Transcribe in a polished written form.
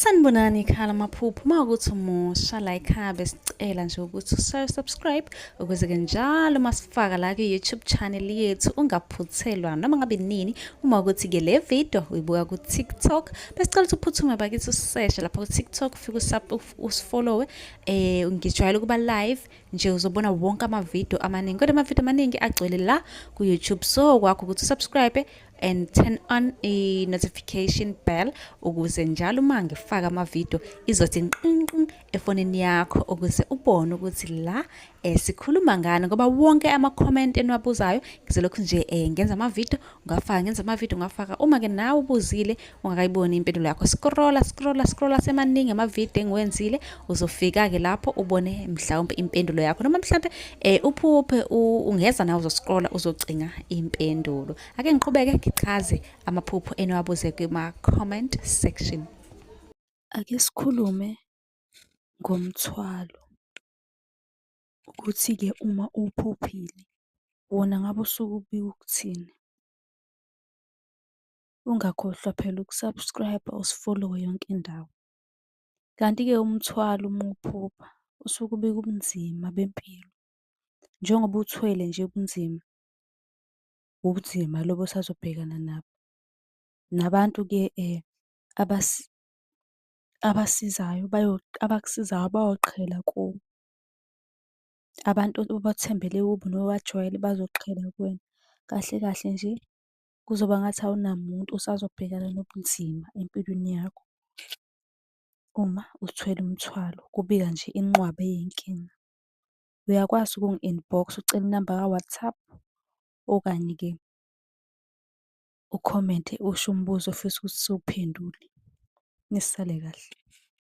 Sanibonani ekhaya lamaphupho. Uma ukuthi umusha la ekhaya besicela nje ukuthi usubscribe ukuze-ke njalo uma sifaka la kwi-YouTube channel yethu ungaphuthelwa noma ngabe nini. Uma ukuthi-ke le video uyibuka ku-TikTok, besicela ukuthi uphuthume bakithi useshe lapha ku-TikTok, ufike usifollowe. Ngijwayele ukuba live nje, uzobona wonke amavidiyo amaningi, kodwa amavidiyo amaningi agcwele la ku-YouTube, so kwakho ukuthi usubscribe and turn on i-notification bell ukuze njalo uma ngifaka amavidiyo izothi nqinqin efonini yakho ukuze ubone ukuthi la sikhuluma ngani, ngoba wonke ama-comment eniwabuzayo ngizolokhu nje ngenza amavidiyo ngafaka, ngenza amavidiyo ngafaka. Uma-ke nawe ubuzile ungakayiboni impendulo yakho, scrolla, scrolla, scrolla, semaningi amavidiyo engiwenzile, uzofika-ke lapho ubone mhlawumbe impendulo yakho, noma mhlawumbe uphuphe ungeza nawe uzoscrolla uzocinga impendulo. Ake ngiqhubeke ngichaze amaphupho eniwabuze kuma-comment section. Ake sikhulume ngomthwalo, ukuthi-ke uma uwuphuphile wona ngabe usuke ubika ukuthini. Ungakhohlwa phela uku-subscribe-a, usifolowe yonke indawo. Kanti-ke umthwalo uma uwuphupha usuke ubika ubunzima bempilo. Njengoba uthwele nje ubunzima, ubunzima lobu osazobhekana nabo. Nabantu-ke abasizayo abakusizayo bayoqhela kuwe. Abantu obathembele kubo nobajwayele bazoqhela kuwena. Kahle kahle nje kuzoba ngathi awunamuntu, usazobhekana nobunzima empilweni yakho. Uma uthwele umthwalo, kubika nje inqwaba yey'nkinga. Uyakwazi ukungi-inbox-a ucele inamba ka-WhatsApp, okanye-ke ukhomente usho umbuzo ofisa ukuthi siwuphendule. Nisale kahle.